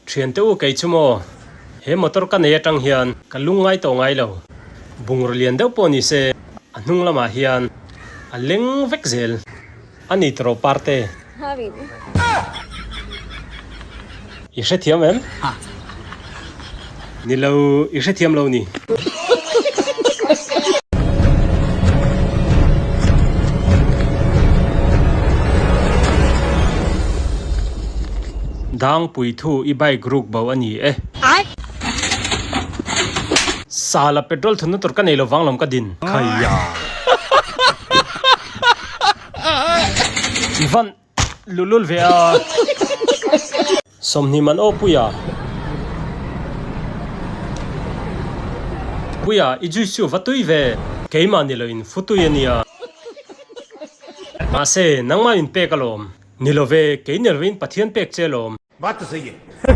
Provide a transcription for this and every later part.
Thiante u kei chu maw? He motor ka nei atang hian ka lung ngai tawh ngai lo. Bungraw lian deuh pawh ni se a hnung lamah hian a leng vek zel a ni tawh Parte. I hrethiam em? Ni lo, i hrethiam lo ni. Dangpui thu i bike ruk bo a ni e. Sala petrol thunna tur ka nei lo vang lawm ka din. Khaiya. I van Lulul ve a. 20 man aw Puia. Puia, i juice chu va tui ve. Keimah ni loin fu tui a nia. Mahse, nangmah in pek alawm. Ni lo ve, kei ni lovin Pathian pek che alawm.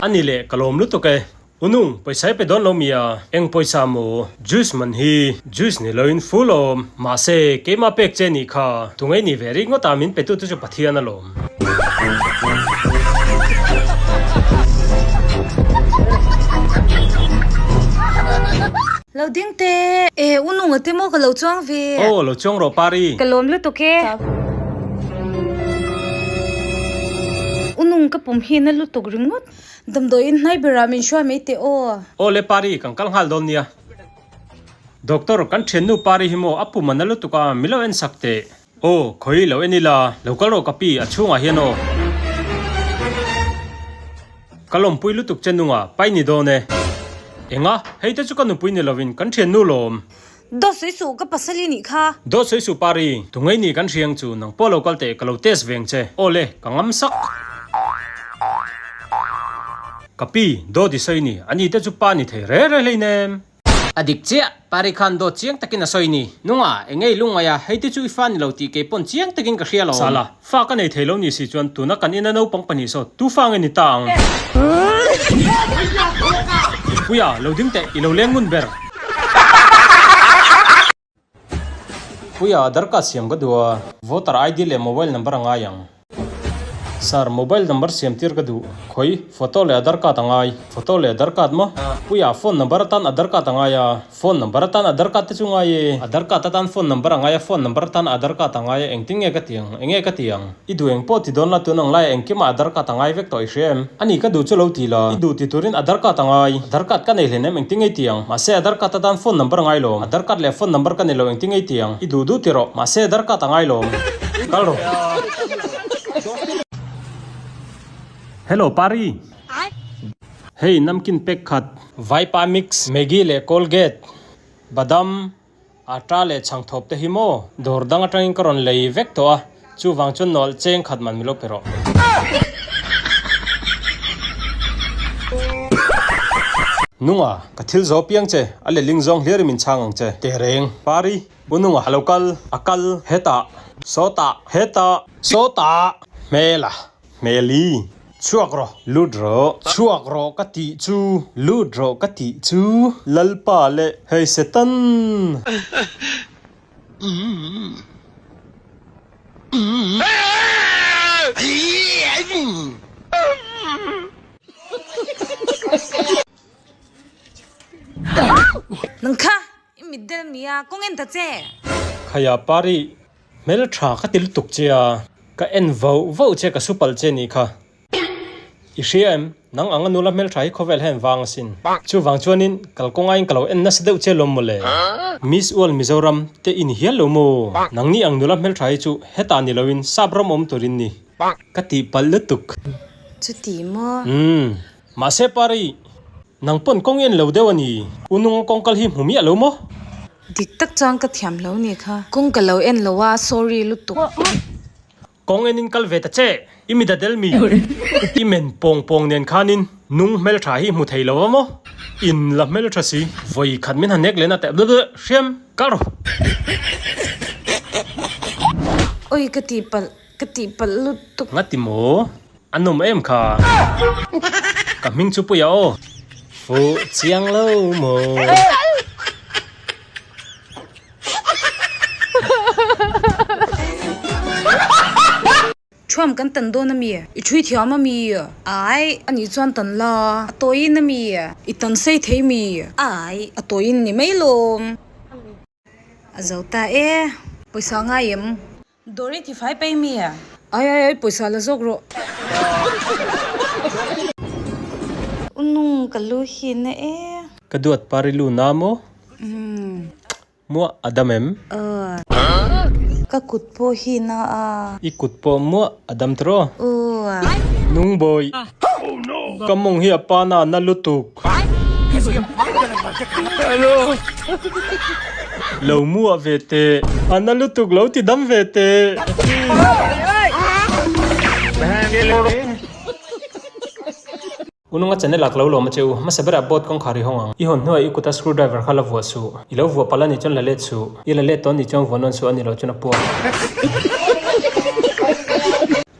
A ni leh, ka lawm lutuk e. U nung, pawisa i pe dawn lo mi a? Eng pawisa maw? Juice man hi juice ni loin full awm. Mahse, keimah pek che nih kha. Tungei ni ve rik ngawt a min petu te chu Pathian alawm. Lo ding teh. E, u nung a te maw ka lo chuang ve. Aw, lo chuang rawh Pari. Ka lawm lutuk e. U nung ka pum hi na lutuk ringawt. Damdawiin hnai berah min hruai mai teh aw. Aw le Pari, kan kal nghal dawn nia. Doctor, kan thiannu Pari hi maw a pum a na lutuk a, min lo en sak teh. Aw, khawi lo en ila, lo kal rawh ka pi, a chhungah hian aw. Ka lawmpui lutuk che nunga, pai ni dawn e. Enga, hei te chu ka nupui ni lovin kan thiannu lawm. Dawt sawi suh, ka pasal i nih kha. Dawt sawi suh Pari, tungei ni kan hriang chu nang pawh lo kal teh ka lo test veng che. Aw le, ka ngam sak. Ka pi, dawt i sawi ni, ani te chu pa ni thei re re hlei nem. A dik chiah, Pari khan dawt chiang takin a sawi ni. Nunga, engei lungngai a, hei te chu i fa ni lo tih kei pawn chiang takin ka hria lo. Sala, fa ka nei thei lo ni si chuan tuna kan ina naupang pahnih saw tu fa nge ni ta ang? Puia, lo ding teh, i lo leng ngun ber. Puia, Aadhar card siam ka duh a, voter ID leh mobile number a ngai ang. Sir, mobile number siam tir ka duh. Khawi, photo leh Aadhar card a ngai. Photo leh Aadhar card maw? Puia, phone number atan Aadhar card a ngai a. Phone number atan Aadhar card te chu ngai e. Aadhar card atan phone number a ngai a, phone number atan Aadhar card a ngai a, engtin nge ka ti ang? Enge ka ti ang? I duh eng pawh ti dawn la tun ang laiah engkimah Aadhar card a ngai vek tawh i hria em? A ni ka duh chu lo ti la. I duh ti turin Aadhar card a ngai. Aadhar card ka nei hlen em engtin ngei ti ang? Mahse Aadhar card atan phone number a ngai lo. Aadhar card leh phone number ka nei lo engtin ngei ti ang? I duh duh ti rawh. Mahse Aadhar card a ngai lo. Kal rawh. Hello Pari. Hei namkin pack khat. Vaipa mix, Maggi leh Colgate, badam. Atta leh chhangthawp te hi maw dawr dang atangin ka rawn lei vek tawh a, chuvang chuan nawlh cheng khat man milo pe rawh. Nunga, ka thil zo piang che, a letling zawng hlir i min chhang ang che. Tehreng, Pari, U Nunga, a lo kal, a kal, hetah, sawtah, hetah, sawtah, hmela. Hmeli, chhuak rawh, lut rawh, chhuak rawh ka tih chu, lut rawh ka tih chu, Lalpa leh hei Satan. Nang kha i mitdel mi a, kawng en ta che. Khaya Pari, Hmel tha ka ti lutuk che a, ka en vauh vauh che ka su palh che nih kha. I hria em? Nang anga nula hmel tha hi khawvel hian vang asin. Chuvang chuanin kalkawng aiin ka lo en nasa deuh che lawm mawle. Miss World Mizoram te i ni hial lo maw? Nangni ang nula hmel tha hi chu hetah ni loin sap ram awm turin ni. Ka tihpalh lutuk. Chuti maw? Umm. Mahse Pari, Nang pawn kawng en lo deuh a ni. U nunga kawng kal hi hmu miah lo maw? Dik tak chuan ka thiam lo ni kha. Kawng ka lo en lo a, sorry lutuk. Kawng en in kal ve ta che. I mi dadel mi. I men pawng pawng nen khanin nung hmeltha hi hmu thei lo va maw? In la hmeltha si. Vawi khat min han nek leh na teh bleh hriam kal rawh. Oi ka tihpalh, ka tihpalh lutuk. Ngati maw? A nawm em kha. Ka hming chu Puia aw. Fuh chiang lo maw. Thuam kan tan dawn a mi? I thui thiam a mi? Ai, a nih chuan tan la. A tawiin a mi? I tan sei thei mi? Ai, a tawiin ni mai lawm. A zo ta e. Pawisa ngai em? Dawr i tifai pei mi? Ai ai ai, pawisa la zawk rawh. U nung ka lu hi na e. Ka duat pari lu na maw? Muah a dam em? Aw. Ka kut pawh hi na a. I kut pawh muah a dam tawh? Aw. Nungbawi. Ka mawng hi a pa na na lutuk. Lo muah ve teh. A na lutuk lo ti dam ve teh. Ununga channel ah ka lo lawm a che u. Hmasa berah boat kawngkhar i hawng ang. I hawn hnuaiah i kuta screw driver kha la vuah suh. I lo vuah palh a nih chuan la let suh. I la let tawh a nih chuan vuah nawn suh a ni loh chuan a puak.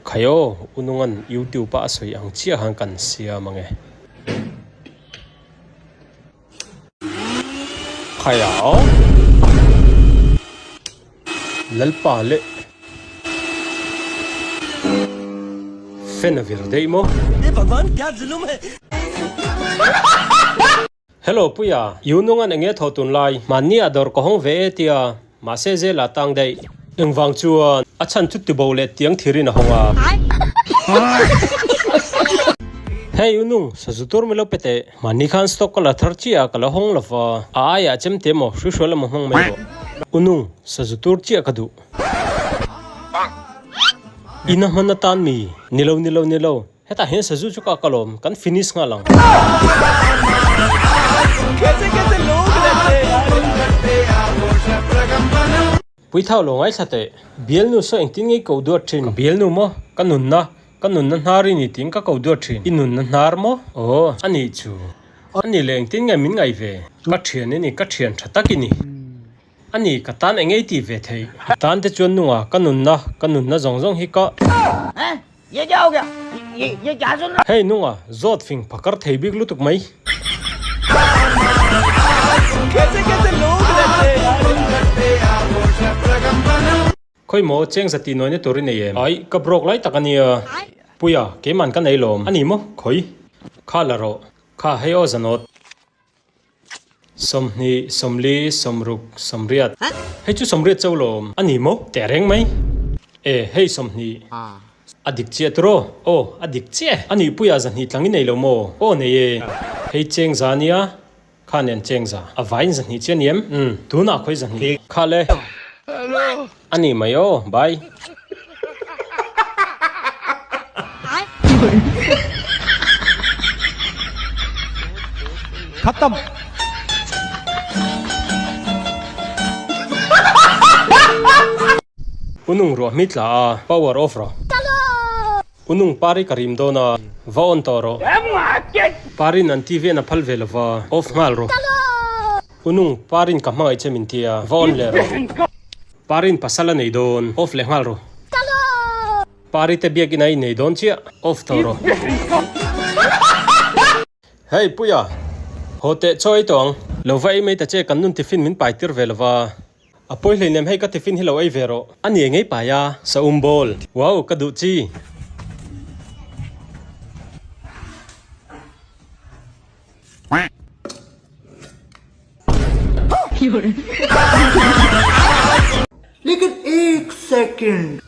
Khaio, Unungan YouTube a a sawi ang chiah khan kan siam ang e. Khaio, Lalpa leh Fan a vir daih maw? Hello Puia, i unungan enge thawh tun lai? Mahni ah dawr ka hawng ve e tia, mahse zel ah tang daih. Engvang chuan a chhan chu tibo leh tiang thirin a hawng a. Hey unung, sazu tur milo pe teh. Mahni khan stock ka la thar chiah a ka la hawng lova, a aiah chem te maw hruihrual emaw hmang mai rawh. Unung, sazu tur chiah ka duh. Ina hman atan mi? Nilo nilo nilo. Hetah hian sazu chu ka kalawm, kan finish nghal ang. Puithau lo ngaithla teh. Bialnu saw engtin ngei ko duat thin? Ka bialnu maw? Ka nunna, ka nunna hnar i ni tiin ka ko duat thin. I nunna hnar maw? Aw, a nih chu. A nih leh engtin nge min ngaih ve? Ka thian i ni, ka thian tha tak i ni. A ni, ka tan eng ei tih ve theih? I tan te chuan nunga ka nunna, ka nunna zawng zawng hi ka. Hei nunga, zawt fing phakar thei bik lutuk mai. Khawi maw, cheng za tih nawina tur i nei em? Ai, ka broke lai tak a nia. Puia, keiman ka nei lawm. A ni maw, khawi? Kha la rawh. Kha, hei aw zanawt. 20, 40, 60, 80. Hei chu 80 chauh lawm a ni maw? Teh reng mai. E, hei 20. A dik chiah turaw? Aw, a dik chiah. A nihpuiah 200 tlang i nei lo maw? Aw, nei e. Hei cheng za nia, kha nen cheng za. A vaiin 200 chiah ni em? Umm, tunah khawi 200. Kha le. A ni mai aw, bye. Khatam. Unung ruah hmi tla a, power off rawh. Unung pari ka rim dawn a, va on tawh rawh. Parin an TV an a phal ve lova, off nghal rawh. Unung, Parin ka hmangaih che min ti a, va on leh rawh. Parin pasal a nei dawn, off leh nghal rawh. Pari te biakinn a innei dawn chiah, off tawh rawh. Hey Puia, haw teh chaw ei tawh ang. Lo va ei mai ta che, kan nun tiffin min pai tir ve lova. A pawi hleinem hei ka tiffin hi lo ei ve rawh. A ni ngei pai a, sa um bawl. Wow, ka duh chi. Lekin ek second.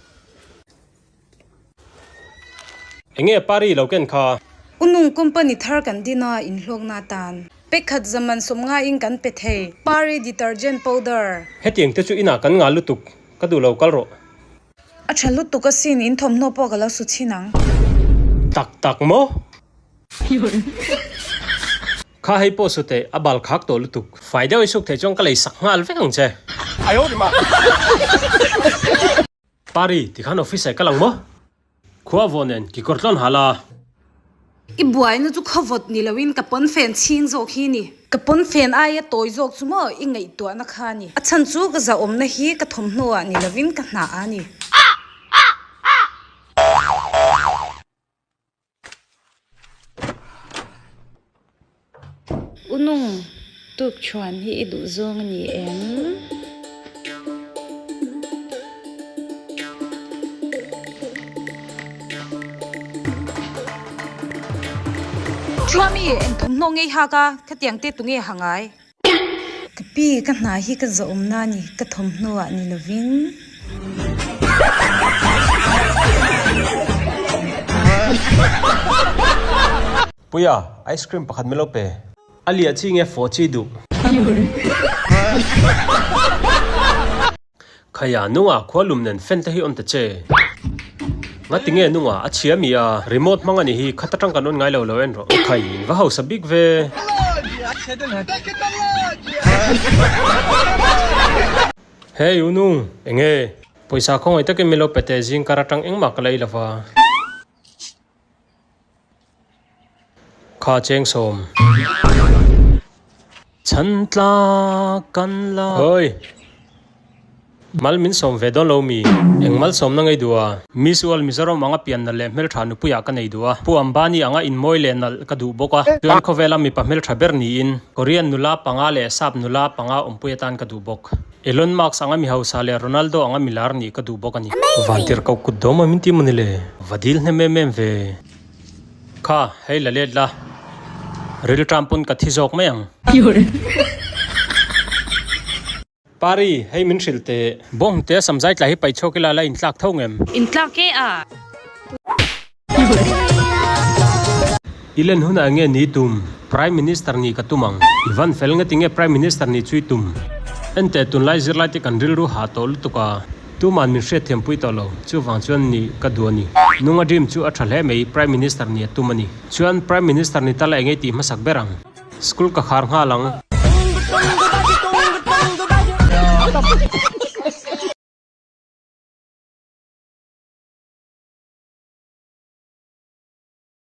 Enge pari lo ken kha? Unung company thar kan din a inhlawkna atan pek khat zaman sawmnga in kan pe thei pari detergent powder. Hetiang te chu inah kan ngah lutuk ka duh lo kal rawh. A tha lutuk asin in thawmhnaw pawh ka lo su chhin ang. Tak tak maw? Kha hei pawh su teh, a bal khak tawh lutuk. Fai deuh i suk theih chuan ka lei sak nghal vek ang che. Pari, tikhan office ah i kal ang maw? Khua vawh nen kikawr tlawn hal a. I buaina chu khaw vawt ni loin ka pawnfen chhing zawk hi ni. Ka pawnfen aia tawi zawk chu maw i ngaihtuahna kha a ni. A chhan chu ka zahawmna hi ka thawmhnaw ah ni loin ka hnah a ni. Unung, tuk chhuan hi i duh zawng a ni em? Chuami, eng thawmhnaw ngei hak a, khatiang te tunge ha ngai? Ka pi, ka hna hi ka zawhawmna a ni, ka thawmhnaw ah ni lovin. Puia, ice cream pakhat min lo pe. A liah chi nge fawh chi duh? Khaia nunga khua lum nen fan te hi awm ta che. Ngati nge nunga a chhia mi a, remote hmang a ni hi khat atang kan on ngai lo lo en rawh. Khai in va hausa bik ve. Hey u nung, enge? Pawisa khawngaih takin min lo pe teh zing kar atang engmah ka la ei lova. Kha chengsawm. Chhan tlak kan la. Hawi. Mal min sawm ve dawn lo mi. Eng mal sawmna ngei duh a. Miss World Mizoram anga pian nalh leh hmeltha nupuiah ka nei duh a. Pu Ambani anga inmawi leh nalh ka duh bawk a. Chuan khawvela mipa hmeltha ber niin Korean nula panga leh Sap nula panga awmpui atan ka duh bawk. Elon Musk anga mi hausa leh Ronaldo anga mi lar nih ka duh bawk a ni. Vantir ko kut dawm a min ti maw ni le? Va dil hnem em em ve. Kha, hei la let la. Rilṭam pawn ka thi zawk mai ang. Pari, hei min hrilh teh. Bawngte samzai tla hi paihchhuak ila la intlak tho ngem? Intlak e a. I len hunah enge ni tum? Prime Minister nih ka tum ang. I van fel nge tinge Prime Minister nih chu i tum? Enteh tunlai zirlai te kan rilru hah tawh lutuk a, tuman min hriatthiam pui tawh lo, chuvang chuan nih ka duh a ni. Nunga dream chu a tha hle mai, Prime Minister nih a tum a ni. Chuan Prime Minister ni tala enge i tih hmasak ber ang? School ka khar nghal ang.